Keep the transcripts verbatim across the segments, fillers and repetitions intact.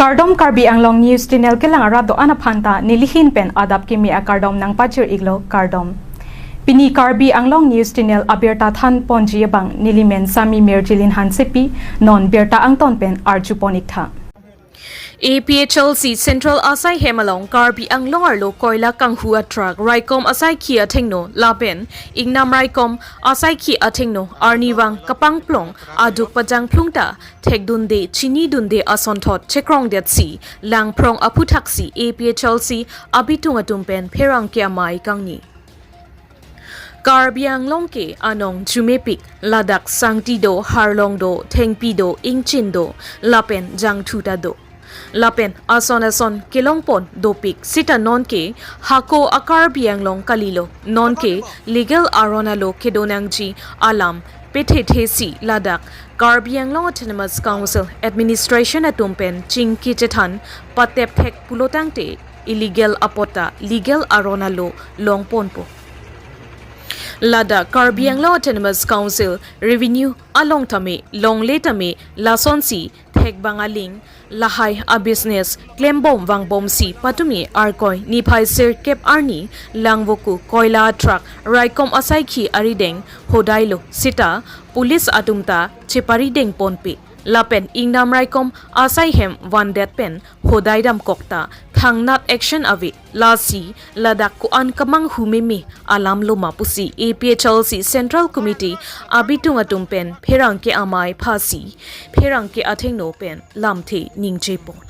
Kardom, Karbi Anglong News Channel kelang arat do-an aphanta nelihin pen adap kimi akardom nangpachir-iklo, kardom. Pini Karbi Anglong News Channel abirta thanponji abang nelimen Sami Mirjilin Hansepi, non birta angton pen arjupon-iktha. A P H L C Central asai hem along Karbi Anglong arlo koila kanghu atruck raikom asaikhi athengno lapen ingnam raikom asaikhi athengno arnivang kapangplong aduk pajangphlung ta thekdunde chinidunde asonthot chekrongdetsi langphrong aphuthaksi A P H L C abitung atum pen pherangke amei kangni. Karbi Anglong ke anong jumepik, ladak sangti do, harlong do, thengpi do, ingchin do, lapen jangthu ta do. Lapen ason ason kelongpon dopik sita nonke hako a-Karbi Anglong kalilo, nonke legal aron alo kedonangji alam pethethesi ladak Karbi Anglong Autonomous Council Administration atum pen chingki chethan patepthek pulotangte illegal apot ta legal aron alo longponpo. Ladak Karbi Anglong Autonomous Council revenue along tame, longle tame, lasonsi thekbang aling, lahai a-business klembom vangbomsi patumi Arkoi niphai sirkep arni Langvoku koila truck raikom asaikhi arideng hodailo sita police atum ta cheparidengponpe. Lapen ingnam raikom asai hem vandet pen hodai damkok ta thangnat action ave, lasi ladak ko-an kamanghu meme alam loma pusi A P H L C Central Committee abitung atum pen pherangke amei phasi pherangke athengno pen lamthe ningjepon.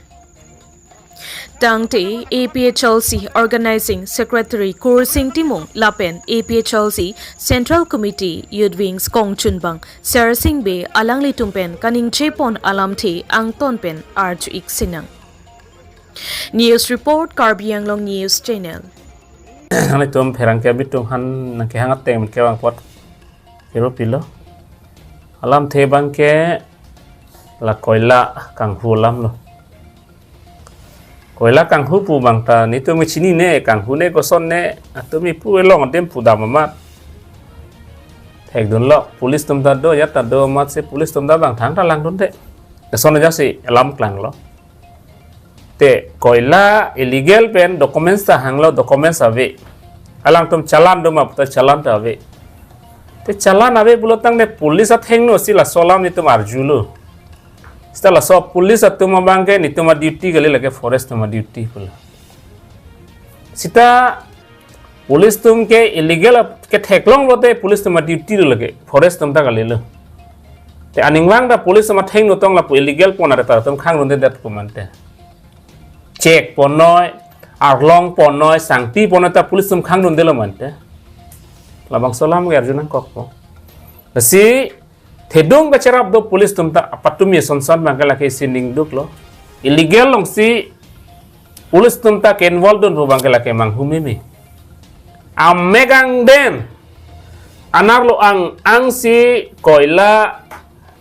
Tangte A P H L C Organizing Secretary Kursing Timung lapen A P H L C Central Committee Youth Wings kongchunbang Sersing Bey alanglitum pen kaningjepon alamthe angton pen arju-ik sinang. News report, Karbi Anglong News Channel. Nanglitum pherangke abitung aphan nangkehang ateng kevang apot kero pilo. Alamthe abangke la koila kanghu alamlo. Koila kanghu pu abang ta netum chinine, kanghu ne, koson ne, atum ipu elong adim pudam amat thekdunlo, police atum ta do, ajat ta do amatsi police atum ta abang thangta langdunde. Koson ajatsi alam klanglo. Te koila illegal pen documents ta hanglo, documents ave. Alangtum challan doma pu ta challan ta ave. Te challan ave pulotangte police athengno si laso alam netum arjulo. Sita laso police atum abangke netum a-duty kali, lake forest atum a-duty pulo. Sita police atum ke illegal ap-, ketheklong lote police atum a-duty lo lake, forest atum ta kalilo. Te aningvang ta police atum athengno tong lapu illegal pon are ta atum khangdundedet pu mante. Chek ponnoi, arlong ponnoi, sangti ponnoi ta police atum khangdundelo mante. Labangso alam ke arju nangkokpo. Lasi thedung kacherap do police atum ta apatumi sonson abangke lake sining duklo. Illegal alongsi police atum ta ke-involve dun pu abangke lake manghu meme. Amek angden anerlo ang-angsi koila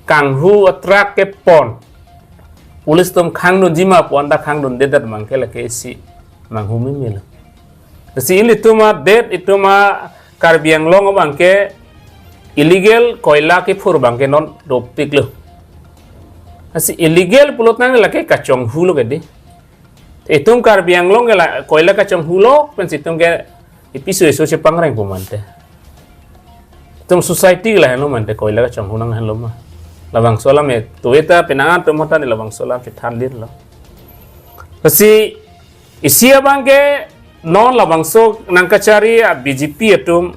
kanghu atruck kepon police atum khangdunji ma pu anta khangdundedet abangke lake isi manghu memelo. Lasi ilitum adet, itum a-Karbi Anglong abangke illegal koila kephur abangke non dopiklo. Lasi illegal pulotangte lake kachonghulo ke dei. Itum Karbi Anglong ke la koila kachonghulo pensi itum ke ipi so eso chepangreng pu mante. Itum society ke lahenlo mante, koila kachonghu nanghenlo ma. Labangso alam e, tueta penang atum hota ne labangso alam chethan dinlo. Lasi isi abangke non labangso nangkachari a-B J P atum,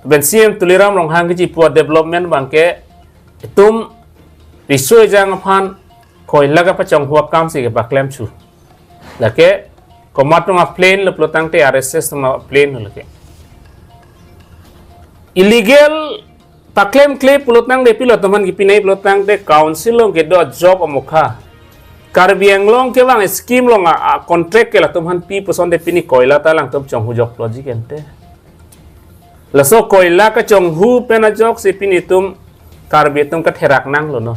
pen C M Tuliram Ronghang keji pu a-development abangke itum riso ejang aphan koila kapachonghu akamsi kepaklemthu. Lake komat atum a-plan lo pulotangte R S S atum a-plan lo lake. Illegal paklemkle pulotangte pilo atum aphan kipinei pulotangte council along kedo a-job amokha. Karbi Anglong kevang scheme along a, a-contract ke latum aphan pi pusonte pini koila ta alangtum chonghujokloji kente. Laso koila kachonghu pen ajoksi pini itum Karbi atum katherak nanglo no.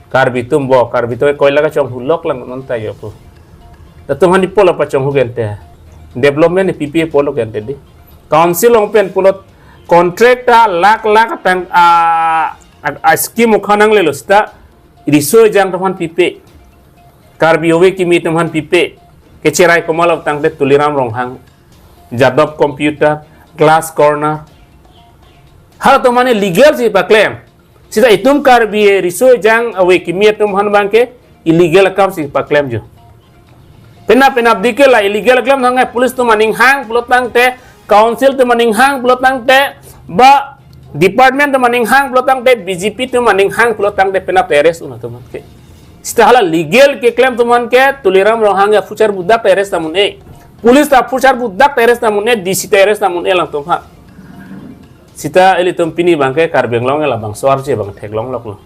Karbi atum bo, Karbi atum koila kachonghulok lang non ta yo pu. Latum aphan ipo la pachonghu kente. Development ipi pi pulo kente dei. Council along pen pulot contract ta lakh lakh ateng a, a, a-scheme ukhanang lelo sita riso ejang atum aphan pipe. Karbi ove kimi atum aphan pipe. Kecherai komat lo tangte Tuliram Ronghang, Jadov Computer, Glass Corner. Halatum aphan illegal si paklem. Sita itum Karbi riso ejang ove kimi atum aphan abangke illegal akam si paklem jo. Penap penap dike la illegal klem thang police atum aning hang pulo tangte, council atum aning hang pulo tangte, ba department atum aning hang pulo tangte, B J P atum aning hang pulo tangte penap arrest un atum ke. Sita hala legal keklem atum aphan ke Tuliram Ronghang ya phuchar budak arrest namun e. Police ta phuchar budak arrest namun e, D C ta arrest namun e alangtum aphan. Sita ilitum pini abangke Karbi Anglong labangso arje abang theklong loklo.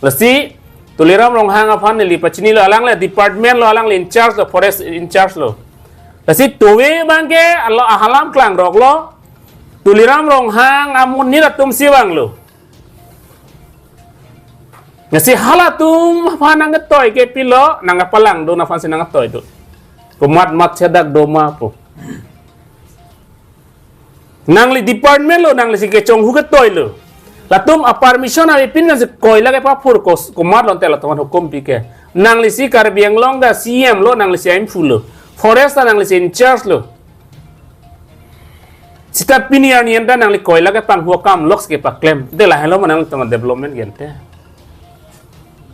Lasi Tuliram Ronghang aphan neli pachini lo, alang le department lo, alang le in charge lo, forest in charge lo. Lasi tuve abangke alo ahalam klangrok lo. Tuliram Ronghang amonit atum si vanglo. Lasi halatum aphan nangketoi ke pilo, nangkepalangdun aphan si nangketoi do. Komat mat chedak doma pu. Nangli department lo, nangli si kechonghu ketoi lo. Latum a permission avepin nang si koila kepaphur ko, komat lo te latum aphan hukum pi ke. Nangli si Karbi Anglong ta C M lo, nangli si aimfu lo. Forest ta nangli si in charge lo. Sita pini arni anta nangli koila kepanghu akam lok si kepaklem. De lahenlo ma nangtum development gente.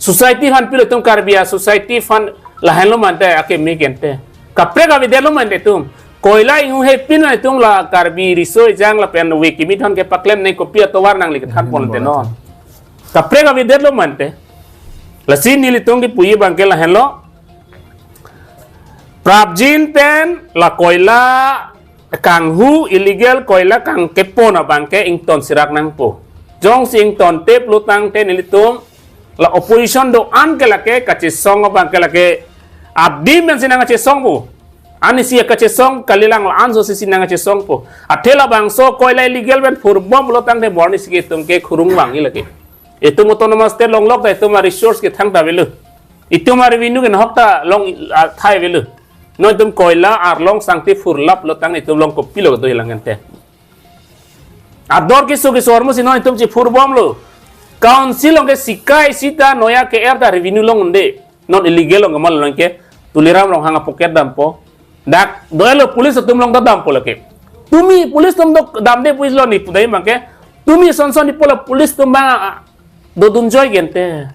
Society aphan pilo, itum Karbi a society aphan lahenlo ma ante akeme gente. Kaprek avedet lo ma ante itum. Koila inghu hepin ma itum la Karbi riso ejang lapen ove kimi atum aphan kepaklem ne kopi atovar nangli kethan pon ante non. Kaprek avedet lo ma ante. Lasi nelitum kipuji abangke lahenlo. Prapjin pen la koila kanghu, illegal koila kangkepon abangke ington sirak nangpo. Jongsi ingtontep lo tangte nelitum la opposition do-an ke lake kachesong abangke lake adim pen si nangkachesong po. Ani si kachesong kalilang la-an so si si nangkachesong po. Athe labangso koila illegal pen phurbom lo tangte bor ni si itum ke khurung vangji lake. Itum autonomous state longlok ta itum a resource kethang ta avelo. Itum a revenue kenhok ta long, ah, thai avelo. Non itum koila arlong sangti phurlap lo tang itum along kopilo kedo hilang ante. Ador kisu kisu armu si non itum chiphurbom lo. Council along ke sikai sita noya ke er ta revenue long unde. Non illegal along kemal along ke Tuliram Ronghang a pocket dampo. Dak doelo police atum along ta dampo lake. Tumi police atum do damde police lo ni pudai abangke. Tumi son son ni pola police atum abang, ah, dodun joy gente.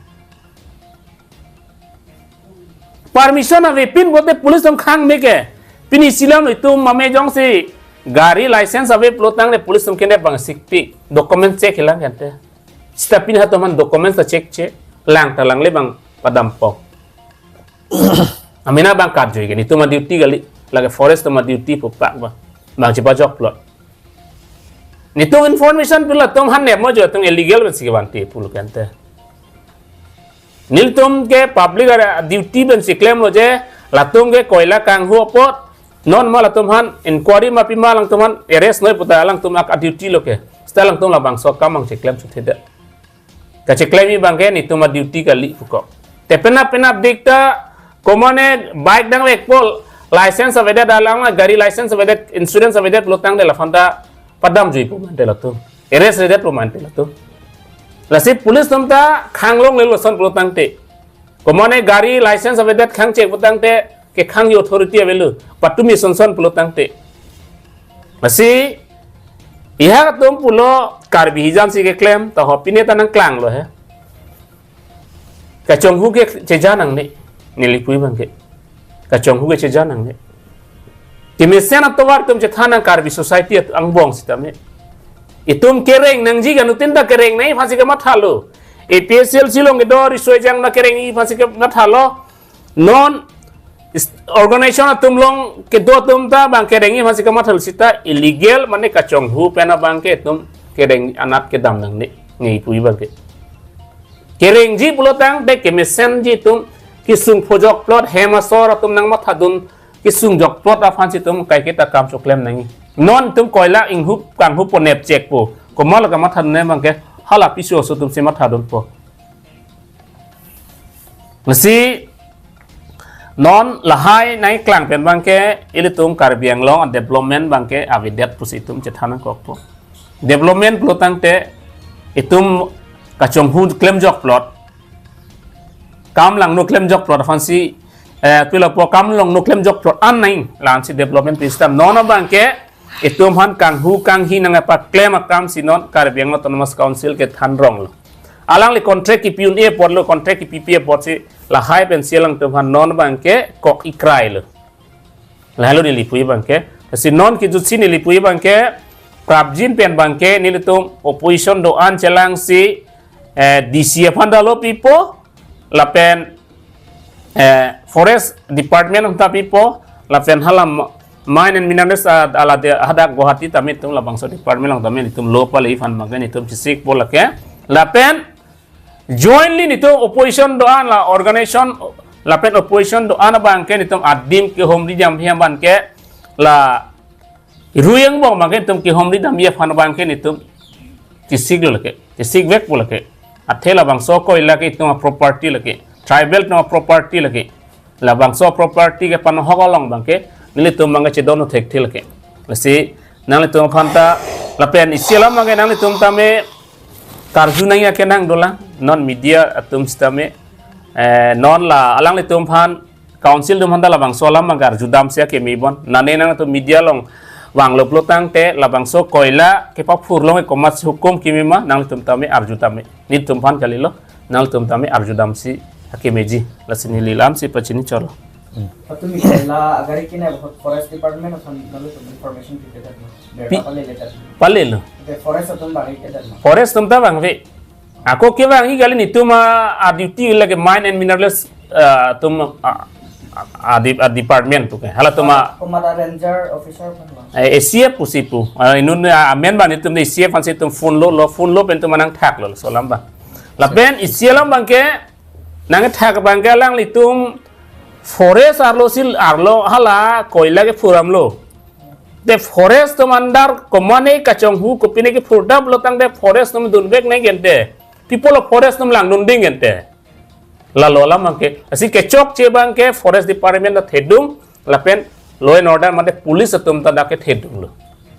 Permission avepin bote police atum khang meke. Pini silam itum mame jongsi gari license ave pulo tangte police atum kene bang sikti document check hilang gente. Sita pini hatum aphan document ta check che, lang ta langle abang padampo. Amena abang kat jui ke, itum a duty kali, lake forest atum a duty pupak ba. Bang chipajokplot. Itum information pilo, itum han nepmo jo, itum illegal pen si kevanti pulo kente. Nelitum ke public a duty pen si klemlo je, latum ke koila kanghu apot, non ma latum aphan inquiry ma pima alangtum aphan arrest noi puta alangtum ak a duty lo ke. Sita alangtum labangso akam abang chiklem sutheda. Kachiklemji abangke itum a duty kali puko. Te penap penap dik ta, komatne bike dang vekpo, license avedet, alang gari license avedet, insurance avedet pulo tangte laphan ta padam jui pu ma ante latum. Arrest redet pu ma ante latum. Lasi police atum ta khanglongle lason pulo tangte. Komatne gari license avedet khang check pulo tangte, kekhangji authority avelo. Patumi son son pulo tangte. Lasi, iha atum pulo Karbi hijam si keklem, ta ho pine ta nangklanglo he. Kachonghu ke cheja nangne, neli pu abangke. Kachonghu ke cheja nangne. Kemesen atovar atum chethan nang Karbi society at angbong sitame. Itum kereng nangji, kanutin ta kereng nangji aphan si kamathalo. A P H L C along kedo riso ejang ma kerengji aphan si kamathalo. Non is-, organization atum along kedo atum ta bang kerengji aphan si kamathalo sita illegal mane kachonghu pen abangke itum kereng anat kedam nangne, neli pu abangke. Kerengji pulo tangte kemesenji atum kesung phojokplot, hem asor atum nangmathadun kesungjokplot aphan si itum kaiketa kam choklem nangji. Non itum koila inghu kanghu ponep chekpo. Komat lo kamathadun abangke hala piso aso atum si mathadunpo. Lasi non lahai nangklang pen abangke ilitum Karbi Anglong a development abangke avedet pusi itum chethan nangkokpo. Development pulo tangte itum kachonghu klemjokplot. kam langno klemjok plot aphansi, eh, pilo po kam langno klemjok plot an nai, la-ansi development pi sitame non abangke itum aphan kanghu kanghi nangpaklem akamsi non Karbi Anglong Autonomous Council kethan ronglo. Alangli contract kipi un-e apotlo, contract kipipi apotsi lahai pensi alangtum aphan non abangke kok-ikrai lo. Lahelo neli pu abangke. Si non kejutsi neli pu abangke, prapjin pen abangke nelitum opposition do-an chelangsi, eh, D C aphan ta lo pipo, lapen, eh, Forest Department aphan ta pipo, lapen hala ma-, Mine and Minerals, ah, alade hadak Guwahati tame itum labangso department along tame itum lo pale iphan abangke itum chesikpo lake. Lapen jointly nitum opposition do-an la organization lapen opposition do-an abangke nitum adim kehumri dam aphi abangke la ruyang bong abangke nitum kehumri dam aphan abangke nitum chesiklo lake, chesikvekpo lake. Athe labangso koila ke itum property lake, tribal itum property lake. Labangso property kepahok along abangke nelitum abangke chedon thekthe lake. Lasi nanglitum aphan ta lapen isi alam abangke nanglitum tame karju nangji akenang dolang, non media atum sitame, eh, non la alanglitum aphan council atum aphan ta labangso alam abangke arjudamsi akeme bon. Nane nangtum media along vanglo pulo tangte labangso koila kepaphur along komatsi hukum keme ma nanglitum tame arju tame. Nelitum aphan kalilo, nanglitum tame arjudamsi akemeji. Lasi neli lamsi pachini cholo. Hmm. Patumi la agari kine forest department aphan nanglitum information pi kedet ma? Pi- Berta pale ledet ma? Palelo. Ante forest atum bang-i kedet ma? Forest atum ta bang-ve. Ako kevang-i kali nitum a, a duty lake Mine and Minerals, ah, atum a, a, a di-, a department pu ke. Halatum a Komada ranger officer aphan ma? Eh, A C F pusi pu. Ah, inut, ah, amen ba nitum A C F aphansi itum phone lo, lo phone lo pen itum nangthaklo, laso alam ba. Lapen isi alam abangke nangthak abangke alanglitum forest arlo si arlo hala koila kephur damlo. Te forest atum under komatne kachonghu kopine kephur damlo tangte forest atum dunvek nangji ante. People of forest atum langdun ding ante. Lalo alam abangke. Lasi kechokche abangke forest department ta thedung lapen law and order mate police atum ta dak kethedunglo.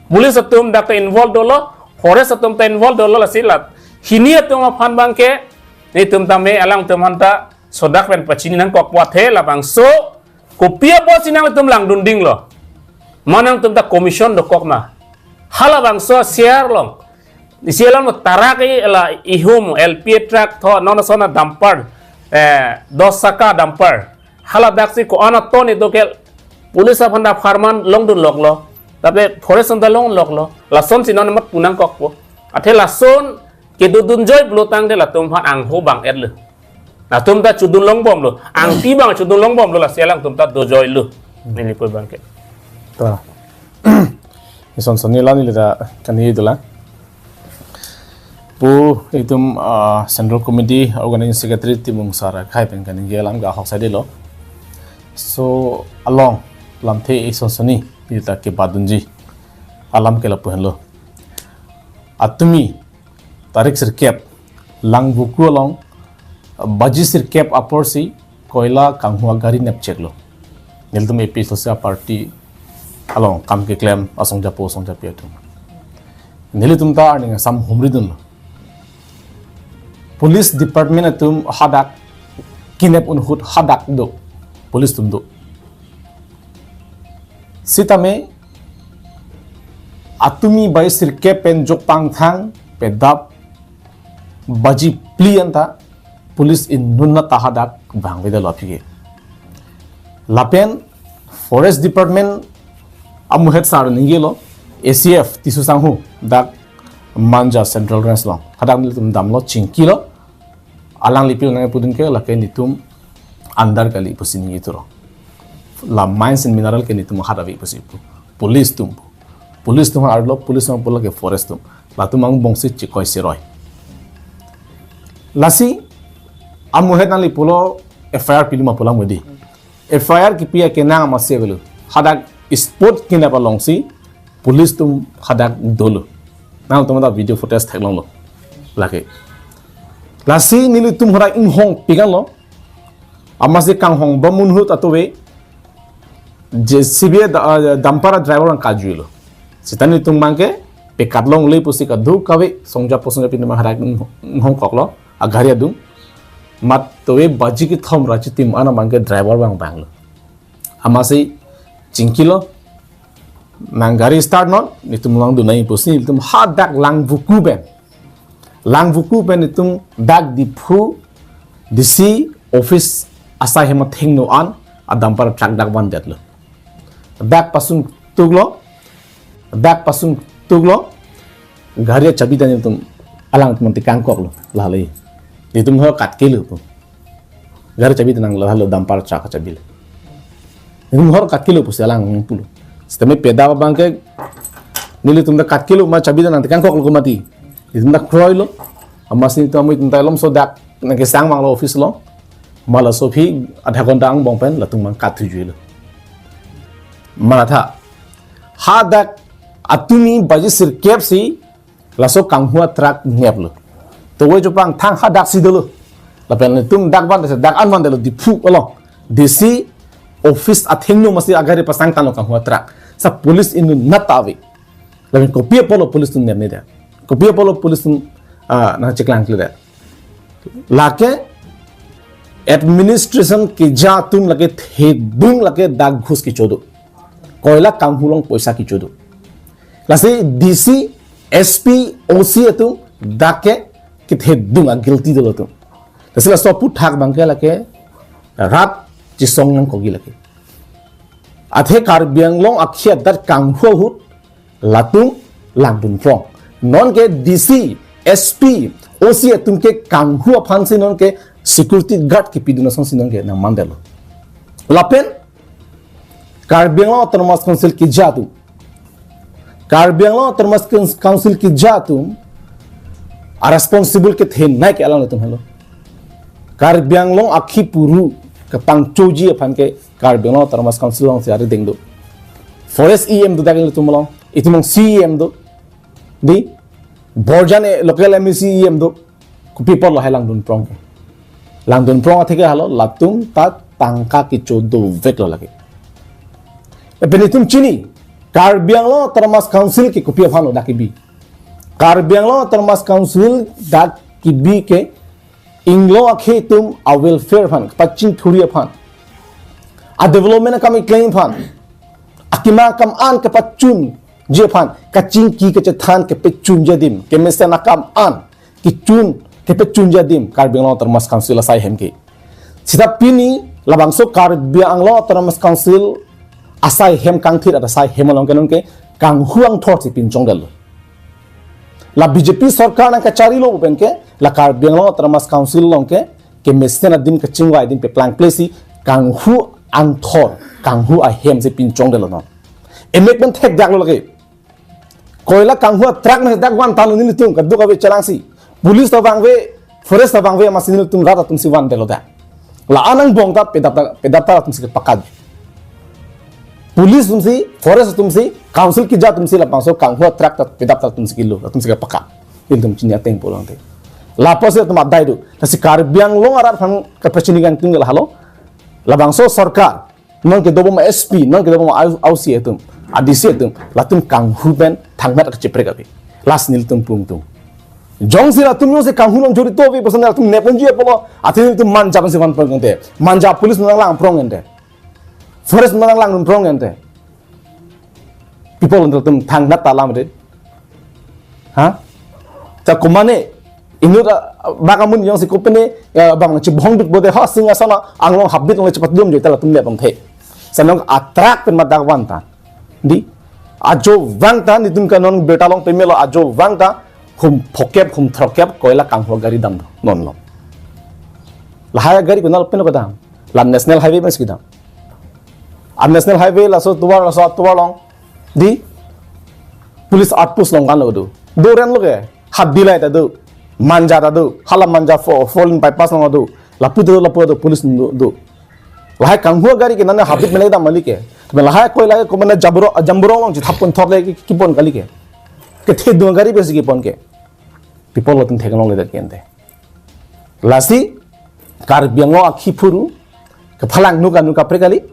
Police atum dak ta involve dolo, forest atum ta involve dolo lasi la hini atum aphan abangke nitum tame alangtum aphan ta sodak pen pachini nangkokpo athe labangso kopi apotsi nanglitum langdun dinglo. Ma nangtum ta commission dokok ma? Halabangso share along. Isi alam tarak i la ihum L P truck tho non sona dumper, eh, dos saka dumper. Hala daksi ko-an aton ido ke police aphan ta pharman longdun loklo. Tapi forest atum ta longloklo. Lasonsi non mat pu nangkokpo. Athe lason kedodun joi pulo tangte latum aphan angho bang-etlo. Latum ta chodun longbomlo. Angti bang chodun longbomlo lasi alangtum ta dojoilo. Neli pu abangke. Ta. Ison sonni la neli ta kani dolang. Pu itum, ah, Central Committee Organizing Secretary Timung sir akhai pen kaningje alam ke ahok saidelo. So along lamthe ison sonni neli ta kebadunji alam ke lapu henlo. Atumi tarik sirkep Langvoku along baji sirkep aporsi koila kanghu agari nepcheklo. Nelitum A P H L C party along kam keklem asongjapo asongjapi atum. Nelitum ta arni asam humridunlo. Police department atum hadak kinep un ahut hadak do. Police atum do. Sitame atumi bai sirkep pen jok pangthang pedap baji phli anta police inut ta hadak bang-edetlo aphi ke. Lapen forest department amuhet sar ningjelo A C F Tisu Sanghu dak Manja Central Range along. Hadak nelitum damlo chingkilo. Alangli pilo nangpudun ke lake nitum under kali pusi ningje turo. La mines and mineral ke nitum hadak ave pusi pu. Police atum pu. Police atum arlo police atum pulo ke forest atum. Latum angbongsi chikoi siroi. Lasi amuhet nangli pulo F I R pilo ma pulang modi. F I R kipi akenang amatsi avelo. Hadak spot kinep alongsi police atum hadak dolo. Nangtum ta video footage theklonglo. Lake. Lasi nelitum hadak inghong pikanlo. Amatsi kanghong bom un ahut atuve J C B da-, ah, dumper driver nangkajuilo. Seta nelitum abangke pekat longle pusi kadokave asongjapo asongjapi atum hadak inghong koklo. Agari adung. Mat towe baji kethom ra chitim an abangke driver vang vanglo. Amatsi chingkilo, nang gari start non, netum langdun nangji pusi netum hadak Langvoku pen. Langvoku pen netum dak Diphu D C office asai hem athengno an a dumper truck dak vandetlo. Dak pasungtuklo, dak pasungtuklo, gari achabi ta netum alangtum tekangkoklo, lahai. Netum ho katkelo pu. Gari chabi ta nang lahai, dumper truck chabi le. Netum ho katkelo pusi alang pulo. Sitame peda abangke nelitum ta katkelo ma chabi ta nang tekangkoklo ko mati. Netum ta kroilo. Amatsi netum amui netum ta malomso dak nangkesang vanglo office along. Mala sophi adha ghonta angbong pen latum mang kathujuilo. Manatha, hadak atumi baji sirkep si laso kanghu a truck neplo. Towe chopang thang hadaksi dolo. Lapen netum dak van desa dak an vandetlo Diphu along. D C office athengno amatsi agari pasang tanglo kanghu a truck. Sa police inut nat ave. Lapen kopi apotlo police atum nepnedet? Kopi apotlo police atum, ah, nangcheklangkledet? Lake administration keja atum lake thedung lake dak ghus kecho do. Koila kanghu along poisa kecho do. Lasi D C, S P, O C atum dak ke kethedung a guilty dolo atum. Lasi laso aphuthak abangke lake rat chisong nangkokji lake. Athe Karbi Anglong akhei adat kanghu ahut latum langdun prong. Nonke D C, S P, O C atum ke kanghu aphansi nonke security guard kepidun asonsi nonke nangmandetlo. Lapen Karbi Anglong Autonomous Council keja atum, Karbi Anglong Autonomous Council keja atum a responsible kethenei ke alangtum helo. Karbi Anglong akhei puru kapangchoji aphan ke Karbi Anglong Autonomous Council alongsi arideng do. Forest E M do dak ilitum along, itum along C E M do. Di, Borjan e local M A C E M do. Kopi apotlo lahai langdun prong ke? Langdun prong athe ke halo latum ta tangka kecho doveklo lake. Lapen itum chini, Karbi Anglong Autonomous Council ke kopi aphanlo dak kebi? Karbi Anglong Autonomous Council dak kebi ke inglong akhei atum a welfare aphan, kepachingthurji aphan, a development akam keklem aphan, akemang akam an kepachunji aphan, kachingki kachethan kepachunji adim, kemesen akam an kechun kepachunji adim Karbi Anglong Autonomous Council asai hem ke. Seta pini labangso Karbi Anglong Autonomous Council asai hem kangthir asai hem along ke nonke kanghu angthor si pinchongdetlo. La B J P sorkar nangkacharilo pen ke la Karbi Anglong Autonomous Council along ke kemesen adim kachingvai adim peplangple si kanghu angthor, kanghu ahem si pinchongdetlo non. Emek pen thekdaklo lake. Koila kanghu a truck nangdak van tanglo nelitum kadokave chelangsi. Police ta vangve, forest ta vangve amatsi nelitum rat atumsi vandetlo dak. La-an angbong ta pedap ta, pedap ta atumsi kepakat. Police atumsi, forest atumsi, council keja atumsi labangso kanghu a truck ta pedap ta atumsi kilo, atumsi kepakat. Ilitum chini ateng pulang te. Lapusi atum adai do. Lasi Karbi Anglong arat aphan kapachini kangtung lahelo. Labangso sorkar, nonke dobom S P, nonke dobom A O C atum, A D C atum, latum kanghu pen thangmat kacheprek ave. Lasi nelitum pungtung. Jongsi latum jongsi kanghu along jorito ave pusi latum neponji apotlo, athe nelitum Manja pensi van prong ente. Manja police nanglang prong ente. Forest nanglang prong ente. People nelitum thangmat ta alam ri. Ha? Ta komane inut, ah, bang amun jongsi kopine, ya, bang chibhong dut bode ha Singhason anglong habit along chepatdun jo ta latum le bang the. Sanong a truck pen madak van ta. Di. Ajo vang ta netum ke non birta along pemelo ajo vang ta hum phokep hum throkep koila kanghu gari dam nonlo. Lahai gari konat pen kedam? La National Highway pensi kedam. A National Highway laso tovar laso atovar along. Di. Police outpost along kan lo do. Do ren lo ke. Hap Bilai ta do. Manja ta do. Hala Manja fo-, four lane bypass along do. Lapu do, lapu do, police do, do. Lahai kanghu gari ke nana habit mele dam mali ke. Lahai koila ke komane Jambro-, Jamborong along chithap pon thor le ke kipon kali ke. Kethedung gari pensi kipon ke. People latum theklongledet ke ente. Lasi Karbi Anglong akhei puru kephalang nuka nuka prekali.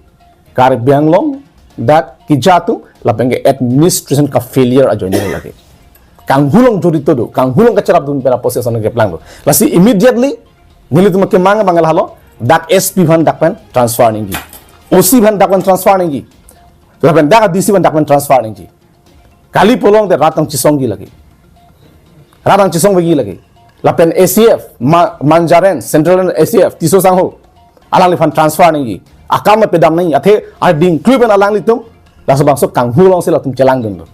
Karbi Anglong dak keja atum lapen ke administration ka failure ajoine lake. Kanghu along jorito do, kanghu along kacherapdun pen a position keplanglo. Lasi immediately Nelitum kemang abang lahelo, dak S P aphan dak pen transfer nangji. O C aphan dak pen transfer nangji. Lapen dak D C aphan dak pen transfer nangji. Kali pulote rat nangchesongji lake. Rat nangchesongji lake. Lapen A C F, Ma-, Manjaren, Central A C F, Tisso Sangho. Alangliphan transfer nangji. Akam pedam nangji. Athe ading klui pen alanglitum, laso bangso kanghu alongsi latum chelangdun lo.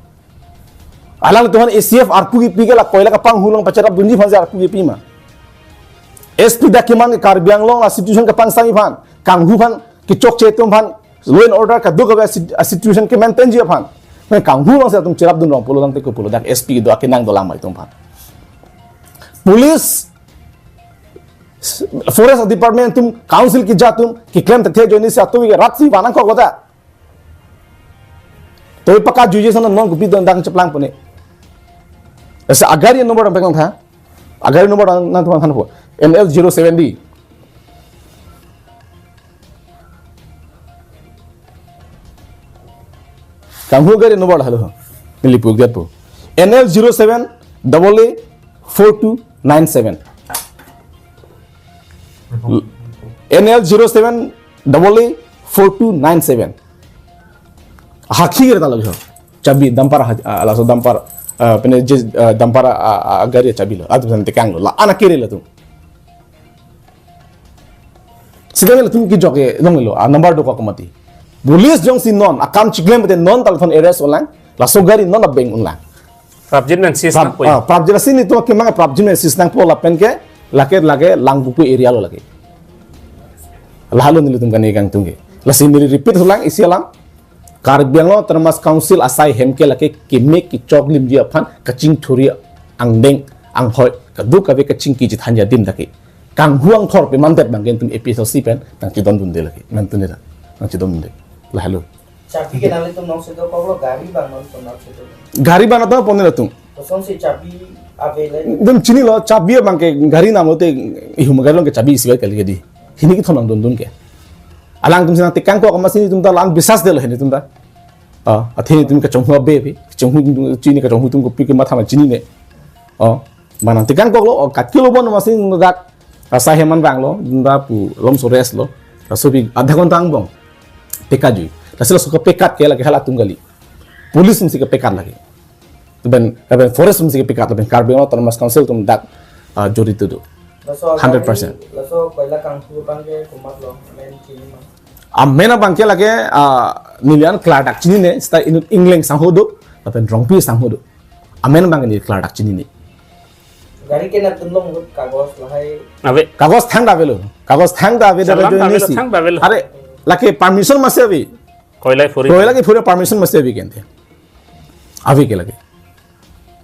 Alanglitum aphan A C F arpu kipi ke la koila kapanghu along pacherapdunji aphansi arpu kipi ma. S P dak kemang ke Karbi Anglong la situation kapangsangji aphan, kanghu aphan, kechokche atum aphan, law and order kadokave si-, a situation ke maintainji aphan. Nang kanghu alongsi latum cherapdun rong pulo tangte ko pulo dak S P do akenang dolang ma itum aphan. Police, Forest Department atum, Council keja atum, keklem thekthe ajoine si atum ke rat si vanang kok ta. Toi paka juji sana non kopi don dang cheplang pone. Asa agari number ang pegang tha. Agari number ang nangtum aphan po. N L zero seven D. Kanghu gari number halo. Neli pugdet po. N L zero seven double A four two nine seven. N L zero seven double A four two nine seven. Hakhi gari ta lagi ho. Chabi dumper ha, ah, laso dumper, ah, pene je, ah, dumper, ah, ah, gari chabi lo. Atu san tekang lo. La anak kiri lo tu. Sekarang latum kejok ke dong lo. Ah, number do ko komati. Police jongsi non akam chiklem pete non telephone arrest ulang. Laso gari non abeng ulang. Prapjin men sis Prap-, nangpo ya. Ah, prapjin lasi nelitum kemang prapjin men sis nangpo lapen ke lake lake Langpuku area lo lake. Lahelo nelitum kani kangtung ke. Lasi neli repeat ulang isi alam. Karbi Anglong Autonomous Council asai hem ke lake keme kechok limji aphan kachingthuri angdeng anghoi kadokave kachingki chethanji adim dak ke. Kanghu angthor pe mandet abang ke nelitum A P H L C pen nangchedondunde lake. Nangtum ne dak. Nangchedondunde. Lahelo. Chabi ke nanglitum nongse dokoklo, gari abang nangtum nongse do. Gari abang nangtum pon nangtum. Kosonsi chabi ave le. Nelitum chinilo, chabi abang ke gari nanglote, ihum gari along ke chabi isi ave kali ke di. Hini kethom nangdundun ke. Alangtum si nangtekang kok amatsi nelitum ta la-an biswas detlo hini nelitum ta. Ah, athe nelitum kachonghu abe abe. Kachonghu chini kachonghu atum kopi ke matha ma chinine. Oh, abang nangtekang koklo, oh, kat kilo bon amatsi dak. Asai hem an vanglo, nelitum ta pu lomso rest lo. Laso pi adha ghonta angbong. Pekat jui. Lasi laso kepekat ke lake halatum kali. Police atumsi kepekat lake. Lapen, lapen forest atumsi kepekat, lapen Karbi Anglong Autonomous Council atum dak, ah, jorito do. Laso Hundred percent. Laso koila kanghu abang ke komatlo, amen chini ma. Amen abang ke lake, ah, neli an klardak chinine, seta inut Ingleng Sangho do, lapen Rongpi Sangho do. Amen abang ke neli klardak chinine. Gari ke nangtum long lut kagos lahai. Ave. Kagos thangta avelo. Kagos thangta ave, Challan dak ta avelo, nesi. Thangta avelo. Are, lake permission masi ave. Koilai phuri. Koila kephuri permission masi ave kente. Ave ke lake.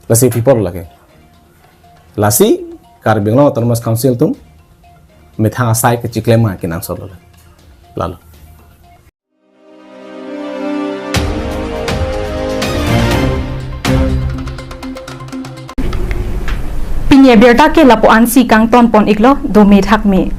Lasi people lake. Lasi Karbi Anglong Autonomous Council atum methang asai kechiklem ma kenangsot lo. Lahelo. Pini abirta ke lapu-ansi kangton pon iklo, dome thakme.